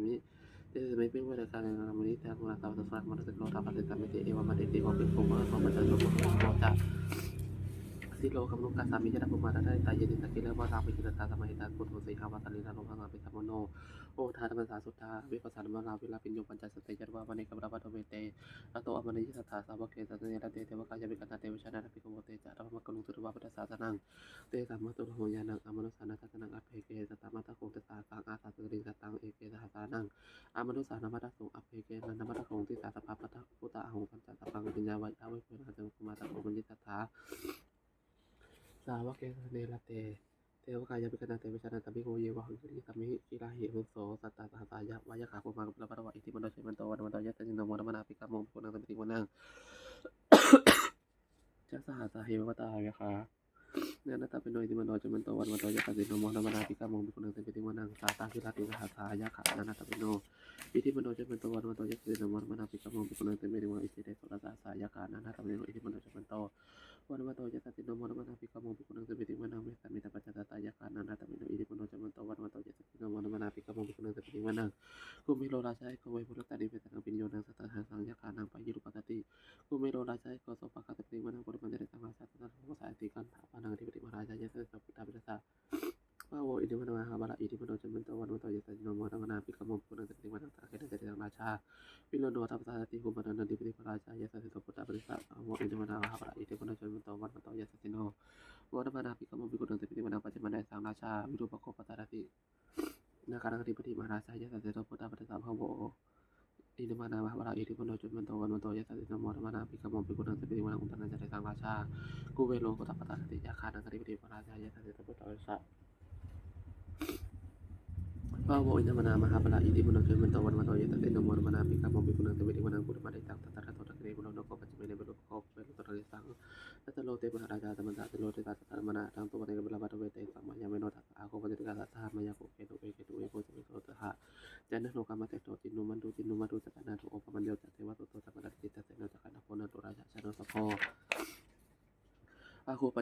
ເຕສະມິ ພິກຂະເວ ເທວະຕາ ນາມະມິ ເຕ ໂມນະ ສາ ວັດສະ ສະ ມະນະສະ ໂລ ທາ ປັດສະ ສາມິ ເຕ ເອວະ ມະ ເຕ ຕິ ໂກ ພິກຂູ ພະຄະໂຕ ປັນຈະ ໂລ ໂກ ໂກ ໂກ ຈະ ສິໂລ ຄຳນຸກະສາມິ ຍະທະ ພູມາ ຕະທະ ເດຕາ ເຢ ຕິສະ ກິລະ ວະ ສາ ວິຈິຕະ ຕາ ສະ ມະຫິຕາ ໂກ ໂທ ສີ ຫາ ວາ ສາລີ ນະ ໂຣ ພະ ສາ ເປ ສະ ມະໂນ ໂອ ທາ ທຳມະ ສາ ສຸດທາ ວິປັດສະ ນາ ມະ ລາ ວິລາ ພິນໂຍ ປັນຈະ ສະ ເຕ ຍະ ຕະ ວາ ມະນີ ກຳມະ ລະ ວະ ໂທ ເມ ເຕ ອະໂຕ ອາມະນີ ຍະ ສະ ທາ ສາ ວະ ເກ ສະ ຍະ ຕະ ເຕ ເທວະ ກາຍາ ວິກະຕະ ເຕ ວິຊາ ນະ ນະ ພິກຂະໂວ ເຕ ຈະ ທຳມະ ມະ ໂກ ລຸງ ສຸດທະ ວາ ພຸດທະ ສາ ສະ ນັງ ເຕ ສາ ມະ ຕຸ ໂຫ ຍານັງ ອາ ມະນຸສາ ນະ ທັດສະ ນັງ ອະເພເກ ສະ ຕາ ມະ ຕະ ໂຂງ ຕະ ສາ ກັງ ອາ ສາ ຕະ ລິງ ສະ ຕັງ ເອເກ ສະ ຫະ ສາ ນັງ ອາ ມະນຸສາ ນະ ມະ ຕະ ໂສ ອະເພເກ ນະ ນະ ມະ ຕະ ໂຂງ ຕິ ສາ ສະ ພາ ປະ ທະ ພຸດ ຕະ ອະ ຫົງ ປັນ ຈະ ຕະ ບັງ ວິນຍາ ວະ ຍະ ເວ ໂພ ຍະ ນະ ຈະ ໂມ ໂຄ ມາ ຕະ ໂຂງ ມະ ຍິ ຕະ ຖາ ສາ ວະ ເກ ສະ ເນ ລະ ເຕ ເທວະ ກາຍາ ວິກະຕະ ເຕ ວິຊາ ນະ ຕະ ພິກຂະເວ ເຍ ວະ ຫັງ ສະ ມິ ກິລາ ຫິ ໂຫ ໂສ ສັດຕາ ສະ ຫະ ສາ ຍະ ວະ ຍະ ຂາ ໂຄ ມາ ກຳມະ ລະ ວະ ຕະ ວະ ອິດທິ ມະໂນ ຈະ ເມ ໂຕ ວັນ ນະ ມະ ໂຕ ຍະ ສະ ສິ ໂນ ໂມ ນະ ມະ ນາ ພິກຂະ ໂມ ພິກຂະ ໂນ ເຕ ເມ ຕິ ວັນ ນະ ງ ຊະ ສະ ຫະ ສາ ເຫ ວະ ຕາ ຍະ ຄາ ນະ ນະ ຕະ ເມ ໂນ ອິດທິ ມະໂນ ຈະ ເມ ໂຕ ວັນ ນະ ມະ ໂຕ ຍະ ສະ ສິ ໂນ ໂມ ນະ ມະ ນາ ພິກຂະ ໂມ ພິກຂະ ໂນ ເຕ ເມ ຕິ ວັນ ນະ ງ ສາ ຕາ ກິລາ ຕິ ສະ ຫະ ສາ ຍະ ຄາ ນະ ນະ ຕະ ເມ ໂນ ອິດທິ ມະໂນ ຈະ ເມ ໂຕ ວັນ ນະ ມະ ໂຕ ຍະ ສະ ສິ ໂນ ໂມ ນະ ມະ ນາ ພິກຂະ ໂມ ພິກຂະ ໂນ ເຕ ເມ ຕິ ວັນ ນະ ງ ອິດທິ ເຕ ໂສ ຕະ ສະ ຫະ ສາ ຍະ ຄາ ນະ ນະ ຕະ ເມ ໂນ ອິດທິ ມະໂນ ຈະ ເມ ໂຕ ວັນ ນະ ມະ ໂຕ ຍະ ສະ ສິ ໂນ ໂມ ນະ ມະ ນາ ພິກຂະ ໂມ ພິກຂະ ໂນ ເຕ ເມ ຕິ ວັນ ນະ ງ ເມ ສາ ເມ ຕະ ປັນຈະ ສະ ຕາ ຍະ ຄາ ນະ ນະ ຕະ ເມ ໂນ ອິດທິ ມະໂນ ຈະ ເມ ໂຕ ວັນ ນະ ມະ ໂຕ ຍະ ສະ ສິ ໂນ ໂມ ນະ ມະ ນາ ພິກຂະ ໂມ ພິກຂະ ໂນ ເຕ ເມ ຕິ ວັນ ນະ ງ ຄຸມພິໂລ ລາຊາ ເອໂກ ເວ ປຸໂຣຕາ ນິເວສະ ນະ ພິນໂຍ ນະ ສະ ຕະ ຫະ ສາ ຍະ ຄາ ນະ ປະ ເຍ ລຸ ປະ ຕະ ຕິ ຄຸມພິໂລ ລາຊາ ເອໂກ ໂສ ປະ ຄາ ຕະ ເມ ຕິ ວັນ ນະ ໂກ ຕະ ມະ ເຕ ຕະ ຕັງ ລາຊາ ຕະ ນະ ໂທ ສາ ຕິ ກັນ ທະ ປະ ນັງ ທິ ປະ ຕິ ມະ ຫາ ລາຊາ ຍະ ສະ ສິ ໂສ ພຸດທາ ປິ ຕະ ສະ ພະ ໂວ ອິນທິ ມະ ນະ ມະ ຫາ ປະ ລະ ອິດທິ ມະ ໂນ ຈະ ເມ ໂຕ ວັນ ນະ ມະ ໂຕ ຍະ ສະ ສິ ໂນ ໂມ ນະ ມະ ນາ ພິກຂະ ໂມ ພິກຂະ ໂນ ເຕ ເມ ຕິ ວັນ ນະ ງ ຕະ ເຄ ນະ ເຈ ນະ ເຈ ນະ ລາຊາ ວິໂລ ໂນ ທຳ ມະ ສາ ສະ ຕິ ໂຄ ມະ ນະ ນະ ທິ ປະ ຕິ ພະ ລາຊາ ຍະ ສະ ສິ ໂສ ພຸດທາ ປິ ຕະ ສະ ພະ ໂວ ອິນທິ ມະ ນະ ມະ ຫາ ປະ ລະ ອິດທິ ມະ ໂນ ຈະ ເມ ໂຕ ວັນ ນະ ມະ ໂຕ ຍະ ສະ ສິ ໂນ ໂມ ນະ ມະ ນາ ພິກຂະ ໂມ ພິກຂະ ໂນ ເຕ ເມ ຕິ ວັນ ນະ ງ ປັດຈະ ມະ ນະ ສາ ງ ລາຊາ ວິຣູປະ ໂຄ ປະ ຕະ ຣະ ຕິ ນາຄາ ນະ ຄະ ທິ ປະ ທິ ມະ ຫາ ລາຊາ ຍະ ສະ ສິ ໂສ ພຸດທາ ປິ ຕະ ສະ ພະ ໂວ ອິນທິ ມະ ນາ ມະ ຫາ ປະ ລະ ອິດທິ ມະ ໂນ ຈະ ເມ ໂຕ ວັນ ນະ ມະ ໂຕ ຍະ ສະ ສິ ໂນ ໂມ ນະ ມະ ນາ ພິກຂະ ໂມ ພິກຂະ ໂນ ເຕ ເມ ຕິ ວັນ ນະ ງ ອຸດຕະ ນະ ຈະ ເຣ ສັງ ລາຊາ ກຸເວໂລ ໂຄ ຕະ ປະ ຕະ ຣະ ຕິ ຍະ ຄາ ນະ ຄະ ທິ ປະ ທິ ມະ ຫາ ລາຊາ ຍະ ສະ ສິ ໂສ ພຸດທາ ປິ ຕະ ສະ ພະ ໂວ ອິນທິ ມະ ນາ ມະ ຫາ ປະ ລະ ອິດທິ ມະ ໂນ ຈະ ເມ ໂຕ ວັນ ນະ ມະ ໂຕ ຍະ ສະ ສິ ໂນ ໂມ ນະ ມະ ນາ ພິກຂະ ໂມ ພິກຂະ ໂນ ເຕ ເມ ຕິ ວັນ ນະ ງ ກຸດຕະ ມະ ເດ ຕັງ ຕະ ຕະ ຣະ ໂຕ ຕະ ຄະ ເນ ບຸ ໂຣ ໂນ ໂກ ປັດ ຈະ ເມ ເນ ບຸ ໂຣ ໂຄ ເວ ໂຣ ໂຕ ຕະ ເຣ ສັງ ຕະ ຕະ ໂລ ເຕ ມະ ຫາ ຣາຊາ ຕະ ມະ ຕະ ໂລ ເຕ ຕະ ຕະ ຕະ ມະ ນາ ທັງ ໂຕ ປະ ເນ ກະ ເວ ຣາ ວັດ ເຕ ເວ ເຕ ສັງ ມາ ຍາ ເມ ໂນ ທະ ອາ ໂຄ ປະ ເຈ ຕະ ກາ ສະ ທາ ມາ ຍາ ໂຄ ເຄ ໂຕ ເອ ເຄ ໂຕ ເອ ໂພ ສະ ເມ ໂຕ ຕະ ຫະ ຈັນ ໂນ ກາ ມະ ເຕ ໂຕ ຈິນ ໂນ ມັນ ດູ ຈິນ ໂນ ມັນ ດູ ຈະ ຕະ ນາ ໂທ ໂອ ປະ ມັນ ໂຍ ຈະ ເທ ວະ ໂຕ ໂຕ ຈະ ກະ ຕະ ຈິດ ຕະ ເສ ໂນ ຈະ ກະ ນະ ໂພ ນະ ໂຕ ຣາຊາ ຊະ ໂນ ສະ ໂພ ອາ ໂຄ ປະ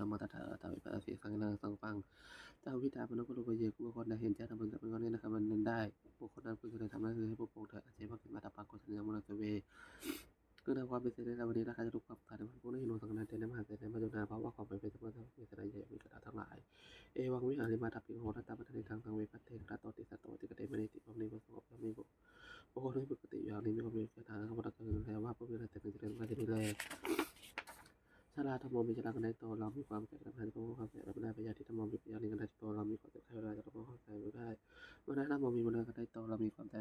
ທຳມະຕະຖາ ທຳມະຕະເສ ສັງເສນະ ສັງກັບປັງ ຈາວິຕາ ມະໂນ ປະໂລກ ປະເຍ ບຸກຄົນໃດເຫັນແຈ້ງທຳ ເພິ່ນຈະເປັນຄົນເຫັນທຳ ເພິ່ນນັ້ນໄດ້ ບຸກຄົນນັ້ນເພິ່ນຈະໄດ້ທຳນັ້ນຄືໃຫ້ປົກປ້ອງເທີ້ນ ອັນເສ ພວກເຫັນມາຕະປັງ ໂກສະເນຍ ມະໂນ ສະເວ ຄືນຳຄວາມເປັນເສນາທິບະດີ ລາຄາຈະລຸກຄວາມຂາດໃນວັນພຸດ ໃນເຂດຫຼວງສັງກະນານ ແຕ່ໃນມະຫາໄຊ ໃນພະຍານາ ພະວະຂອງເປັນເສນາທິບໍດີ ມີສະໄດຍະ ມີກະຖາທັງຫຼາຍ ເອວັງ ວິຫາຣິມາ ທັບພິງໂຫລະ ຕັບປະທານ ທັງສັງເວ ພັດເທ ຕະໂຕ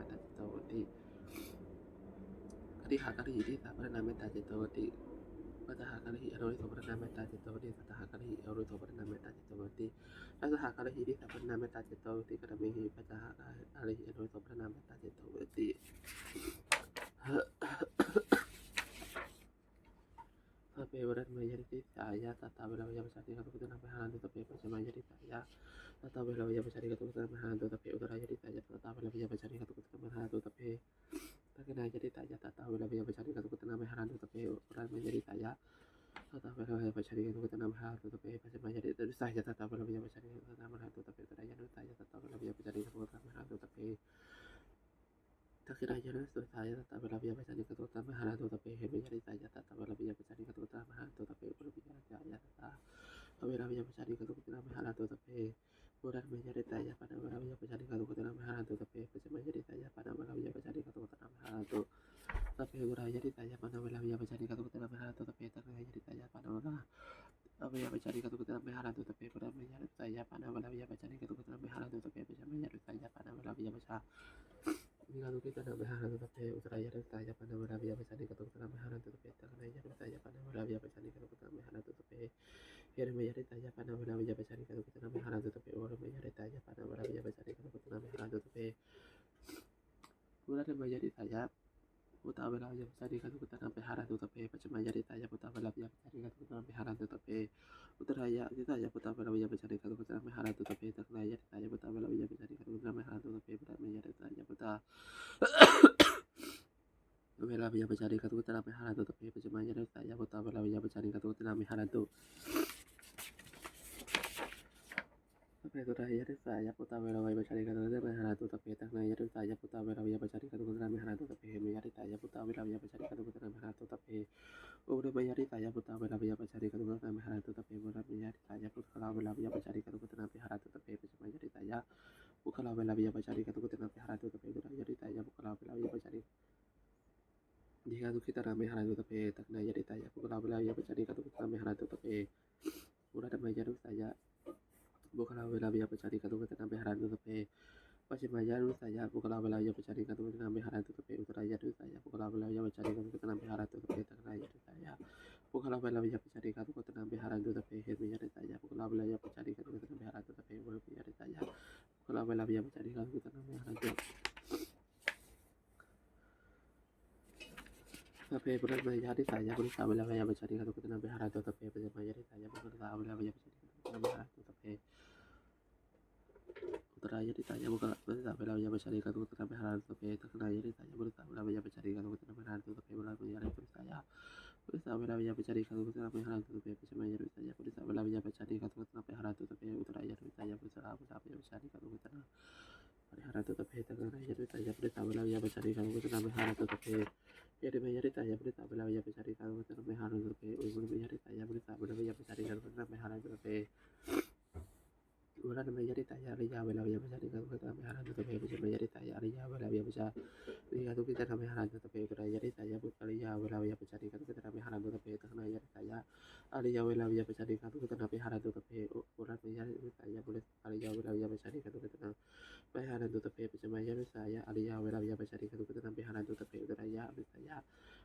ເມດຕາຈິດຕະປະຕິ ຄະນິຫະກະລິຫິ ທີສາ ພັດທະນາເມດຕາຈິດຕະປະຕິ ປັດຈະຫະກະລິຫິ ອານຸໂລມ ພັດທະນາເມດຕາຈິດຕະປະຕິ ສັດຖະຫະກະລິຫິ ອານຸໂລມ ພັດທະນາເມດຕາຈິດຕະປະຕິ ທັດສະຫະກະລິຫິ ທີສາ ພັດທະນາເມດຕາຈິດຕະປະຕິ ກະຕະເມຫິ ປັດຈະຫະກະລິຫິ ອານຸໂລມ ພັດທະນາເມດຕາຈິດຕະປະຕິ ສັບເພ ວະລະນະມະຍະດິສາຍະ ສັດຖາເວລະມະຍາ ປັດຊາລີກາ ທຸກຂະຕະນາ ວິຫາຣັນຕຸ ສັບເພ ປັດຊະມາຍະດິສາຍະ ສັດຖາເວລະມະຍາ ປັດຊາລີກາ ທຸກຂະຕະນາ ວິຫາຣັນຕຸ ສັບເພ ອຸດຕະຣາຍະດິສາຍະ ສັດຖາເວລະມະຍາ ປັດຊາລີກາ ທຸກຂະຕະນາ ວິຫາຣັນຕຸ ສັບເພ ທັກຂະນາຍະດິສາຍະ ສັດຖາເວລະມະຍາ ປັດຊາລີກາ ທຸກຂະຕະນາ ວິຫາຣັນຕຸ ສັບເພ ອຸດຕະຣາຍະດິສາຍະ ສັດຖາເວລະມະຍາ ປັດຊາລີກາ ທຸກຂະຕະນາ ວິຫາຣັນຕຸ ສັບເພ ປັດຊະມາຍະດິສາຍະ ສັດຖາເວລະມະຍາ ປັດຊາລີກາ ທຸກຂະຕະນາ ວິຫາຣັນຕຸ ສັບເພ ອຸດຕະຣາຍະດິສາຍະ ສັດຖາເວລະມະຍາ ປັດຊາລີກາ ທຸກຂະຕະນາ ວິຫາຣັນຕຸ ສັບເພ ທັກຂະນາຍະດິສາຍະ ສັດຖາເວລະມະຍາ ປັດຊາລີກາ ທຸກຂະຕະນາ ວິຫາຣັນຕຸ ສັບເພ ເຫມະຍະດິສາຍະ ສັດຖາເວລະມະຍາ ປັດຊາລີກາ ທຸກຂະຕະນາ ວິຫາຣັນຕຸ ສັບເພ ອຸດຕະຣາຍະດິສາຍະ ສັດຖາເວລະມະຍາ ປັດຊາລີກາ ທຸກຂະຕະນາ ວິຫາຣັນຕຸ ສັບເພ ປູຣະນະມະຍະດິສາຍະ ປັດຊາເວລະມະຍາ ປັດຊາລີກາ ທຸກຂະຕະນາ ວິຫາຣັນຕຸ ສັບເພ ປັດຊະມາຍະດິສາຍະ ປັດຊາເວລະມະຍາ ປັດຊາລີກາ ທຸກຂະຕະນາ ວິຫາຣັນຕຸ ສັບເພ ອຸດຕະຣາຍະດິສາຍະ ປັດຊາເວລະມະຍາ ປັດຊາລີກາ ທຸກຂະຕະນາ ວິຫາຣັນຕຸ ສັບເພ ທັກຂະນາຍະດິສາຍະ ປັດຊາເວລະມະຍາ ປັດຊາລີກາ ທຸກຂະຕະນາ ວິຫາຣັນຕຸ ສັບເພ ປຸຣະນະມະຍະດິສາຍະ ປັດຊາເວລະມະຍາ ປັດຊາລີກາ ທຸກຂະຕະນາ ວິຫາຣັນຕຸ ສັບເພ ປັດຊະມາຍະດິສາຍະ ປັດຊາເວລະມະຍາ ປັດຊາ ນິກາ ທຸກຂະຕະນາ ວິຫາຣັນຕຸ ສັບເພ ອຸດຕະຣາຍະດິສາຍະ ປັດຊາເວລະມະຍາ ປັດຊາລີກາ ທຸກຂະຕະນາ ວິຫາຣັນຕຸ ສັບເພ ທັກຂະນາຍະດິສາຍະ ປັດຊາເວລະມະຍາ ປັດຊາລີກາ ທຸກຂະຕະນາ ວິຫາຣັນຕຸ ສັບເພ ເຫຣະມະຍະດິສາຍະ ປັດຊາເວລະມະຍາ ປັດຊາລີກາ ທຸກຂະຕະນາ ວິຫາຣັນຕຸ ສັບເພ ໂອຣະມະຍະດິສາຍະ ປັດຊາເວລະມະຍາ ປັດຊາລີກາ ທຸກຂະຕະນາ ວິຫາຣັນຕຸ ສັບເພ ປູຣະນະມະຍະດິສາຍະ ປຸດຕະເວລະມະຍາ ປັດຊາລີກາ ທຸກຂະຕະນາ ວິຫາຣັນຕຸ ສັບເພ ປັດຊະມາຍະດິສາຍະ ປຸດຕະເວລະມະຍາ ປັດຊາລີກາ ທຸກຂະຕະນາ ວິຫາຣັນຕຸ ສັບເພ ອຸດຕະຣາຍະດິສາຍະ ປຸດຕະເວລະມະຍາ ປັດຊາລີກາ ທຸກຂະຕະນາ ວິຫາຣັນຕຸ ສັບເພ ທັກຂະນາຍະດິສາຍະ ປຸດຕະເວລະມະຍາ ປັດຊາລີກາ ທຸກຂະຕະນາ ວິຫາຣັນຕຸ ສັບເພ ປຸດຕະມະຍາ ປັດຊາ ເວລາມະຍາ ປັດຊາລີກາ ທຸກຂະຕະນາ ວິຫາຣັນຕຸ ສັບເພ ປັດຊະມາຍະດິສາຍະ ປຸດຕະເວລາມະຍາ ປັດຊາລີກາ ທຸກຂະຕະນາ ວິຫາຣັນຕຸ ສັບເພ ຕຸຕະຣາຍະດິສາຍະ ປຸດຕະເວລາມະຍາ ປັດຊາລີກາ ທຸກຂະຕະນາ ວິຫາຣັນຕຸ ສັບເພ ທັກຂະນາຍະດິສາຍະ ປຸດຕະເວລາມະຍາ ປັດຊາລີກາ ທຸກຂະຕະນາ ວິຫາຣັນຕຸ ສັບເພ ເຫມະຍະດິສາຍະ ປຸດຕະເວລາມະຍາ ປັດຊາລີກາ ທຸກຂະຕະນາ ວິຫາຣັນຕຸ ສັບເພ ໂອຣະມະຍະດິສາຍະ ປຸດຕະເວລາມະຍາ ປັດຊາລີກາ ທຸກຂະຕະນາ ວິຫາຣັນຕຸ ສັບເພ ໂອຣະມະຍະດິສາຍະ ປຸດຕະເວລາມະຍາ ປັດຊາລີກາ ທຸກຂະຕະນາ ວິຫາຣັນຕຸ ສັບເພ ປັດຊະມາຍະດິສາຍະ ປຸກຂະລາເວລາມະຍາ ປັດຊາລີກາ ທຸກຂະຕະນາ ວິຫາຣັນຕຸ ສັບເພ ອຸດຕະຣາຍະດິສາຍະ ປຸກຂະລາເວລາມະຍາ ປັດຊາລີ ດີກາ ທຸກຂະຕະນາ ວິຫາຣັນຕຸ ສັບເພ ທັກຂະນາຍະດິສາຍະ ປຸກຂະລາເວລາມະຍາ ປັດຊາລີກາ ທຸກຂະຕະນາ ວິຫາຣັນຕຸ ສັບເພ ໂອຣະນະມະຍະດິສາຍະ ປຸກຂະລາເວລາມະຍາ ປັດຊາລີກາ ທຸກຂະຕະນາ ວິຫາຣັນຕຸ ສັບເພ ປັດຊະມາຍະດິສາຍະ ປຸກຂະລາເວລາມະຍາ ປັດຊາລີກາ ທຸກຂະຕະນາ ວິຫາຣັນຕຸ ສັບເພ ອຸດຕະຣາຍະດິສາຍະ ປຸກຂະລາເວລາມະຍາ ປັດຊາລີກາ ທຸກຂະຕະນາ ວິຫາຣັນຕຸ ສັບເພ ທັກຂະນາຍະດິສາຍະ ປຸກຂະລາເວລາມະຍາ ປັດຊາລີກາ ທຸກຂະຕະນາ ວິຫາຣັນຕຸ ສັບເພ ເຫມະຍະດິສາຍະ ປຸກຂະລາເວລາມະຍາ ປັດຊາລີກາ ທຸກຂະຕະນາ ວິຫາຣັນຕຸ ສັບເພ ໂອຣະມະຍະດິສາຍະ ປຸກຂະລາເວລາມະຍາ ປັດຊາລີກາ ທຸກຂະຕະນາ ວິຫາຣັນຕຸ ສັບເພ ປຸຣະນະມະຍະດິສາຍະ ປຸລິສາເວລາມະຍາ ປັດຊາລີກາ ທຸກຂະຕະນາ ວິຫາຣັນຕຸ ສັບເພ ປັດຊະມາຍະດິສາຍະ ປຸກຂະລາເວລາມະຍາ ປັດຊາລີກາ ທຸກຂະຕະນາ ວິຫາຣັນຕຸ ສັບເພ ອຸດຕະຣາຍະດິສາຍະ ປຸກຂະລາ ປຸລິສາເວລາມະຍາ ປັດຊາລີກາ ທຸກຂະຕະນາ ວິຫາຣັນຕຸ ສັບເພ ທັກຂະນາຍະດິສາຍະ ປຸລິສາເວລາມະຍາ ປັດຊາລີກາ ທຸກຂະຕະນາ ວິຫາຣັນຕຸ ສັບເພ ອຸດຕະຣາຍະດິສາຍະ ປຸລິສາເວລາມະຍາ ປັດຊາລີກາ ທຸກຂະຕະນາ ວິຫາຣັນຕຸ ສັບເພ ປັດຊະມາຍະດິສາຍະ ປຸລິສາເວລາມະຍາ ປັດຊາລີກາ ທຸກຂະຕະນາ ວິຫາຣັນຕຸ ສັບເພ ອຸດຕະຣາຍະດິສາຍະ ປຸກຂະລາ ປຸລິສາເວລາມະຍາ ປັດຊາລີກາ ທຸກຂະຕະນາ ວິຫາຣັນຕຸ ສັບເພ ທັກຂະນາຍະດິສາຍະ ປຸລິສາເວລາມະຍາ ປັດຊາລີກາ ທຸກຂະຕະນາ ວິຫາຣັນຕຸ ສັບເພ ເຫຣະມະຍະດິສາຍະ ປຸດຕະເວລາມະຍາ ປັດຊາລີກາ ທຸກຂະຕະນາ ວິຫາຣັນຕຸ ສັບເພ ອຸມະມະຍະດິສາຍະ ປຸລິສາເວລາມະຍາ ປັດຊາລີກາ ທຸກຂະຕະນາ ວິຫາຣັນຕຸ ສັບເພ ອຸຣະນະມະຍະດິສາຍະ ອາລິຍາເວລາມະຍາ ປັດຊາລີກາ ທຸກຂະຕະນາ ວິຫາຣັນຕຸ ສັບເພ ປັດຊະມາຍະດິສາຍະ ອາລິຍາເວລາມະຍາ ປັດຊາລີກາ ທຸກຂະຕະນາ ວິຫາຣັນຕຸ ສັບເພ ອຸດຕະຣາຍະດິສາຍະ ອາລິຍາເວລາມະຍາ ປັດຊາລີກາ ທຸກຂະຕະນາ ວິຫາຣັນຕຸ ສັບເພ ທັກຂະນາຍະດິສາຍະ ອາລິຍາເວລາມະຍາ ປັດຊາລີກາ ທຸກຂະຕະນາ ວິຫາຣັນຕຸ ສັບເພ ໂອຣະມະຍະດິສາຍະ ອາລິຍາເວລາມະຍາ ປັດຊາລີກາ ທຸກຂະຕະນາ ວິຫາຣັນຕຸ ສັບເພ ປັດຊະມາຍະດິສາຍະ ອາລິຍາເວລາມະຍາ ປັດຊາລີກາ ທຸກຂະຕະນາ ວິຫາຣັນຕຸ ສັບເພ ອຸດຕະຣາຍະອາລິສາຍະ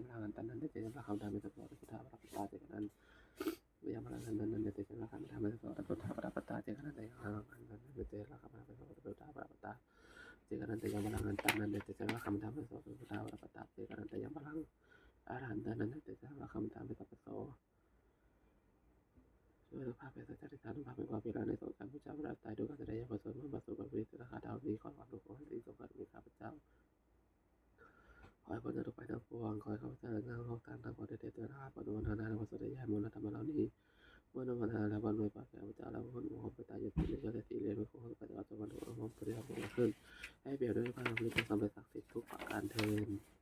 Yamarahantaṃ, nandiyaṃ ca Yamarahaṃ, dhammetaṃ ca Buddhaṃ varaṃ paṭṭhāsi. Yamarahantaṃ, nandiyaṃ ca Yamarahaṃ, dhammetaṃ ca Buddhaṃ varaṃ paṭṭhāsi. Yamarahantaṃ, nandiyaṃ ca Yamarahaṃ, dhammetaṃ ca Buddhaṃ varaṃ paṭṭhāsi. Yamarahantaṃ, nandiyaṃ ca Yamarahaṃ, dhammetaṃ ca Buddhaṃ varaṃ paṭṭhāsi. Yamarahantaṃ, nandiyaṃ ca Yamarahaṃ, dhammetaṃ ca Buddhaṃ varaṃ paṭṭhāsi. ດ້ວຍອານຸພາບແຫ່ງສັດຈາທິຖານ ອານຸພາບແຫ່ງຄວາມເປັນລາວ ໃນສົງສານ ພະເຈົ້າພະລາຊະຕາ ດ້ວຍການສະແດງຍານບົດສວດ ມະຫາບັດ ສູບບັດ ປະດິດ ຕະຄາດາວ ນີ້ ຂໍອະນຸພາບ ດ້ວຍຄວາມເປັນສິລິ ຂໍໃຫ້ຜົນຈາກທຸກໄພທັງປວງ ຂໍໃຫ້ຂ້າພະເຈົ້າ ແລະ ນາງຮອງທ່ານ ທັງປວງ ໄດ້ເຕີບໂຕ ຮັບຜົນອານຸໂມທະນາ ແລະ ຜົນສາທະຍາຍ ມຸນນຳທຳເຫຼົ່ານີ້ ເມື່ອອານຸໂມທະນາແລ້ວ ບັນດວຍປາກແກ່ຂ້າພະເຈົ້າ ແລະ ຜູ້ຄົນຜູ້ຄົນ ໄປຕາຍຢູ່ທີ່ເລີຍ ເຈົ້າແລະທີ່ເລນ ເມື່ອຄົນໄປຕາຍ ເຈົ້າບັນດວຍອານຸໂມທະນາ ຜົນທີ່ເຮົາເກີດຂຶ້ນ ໃຫ້ເປັນໄປດ້ວຍຄວາມສຳເລັດ ຈົ່ງສຳເລັດສັກສິດທຸກປະການເທີ້ນ.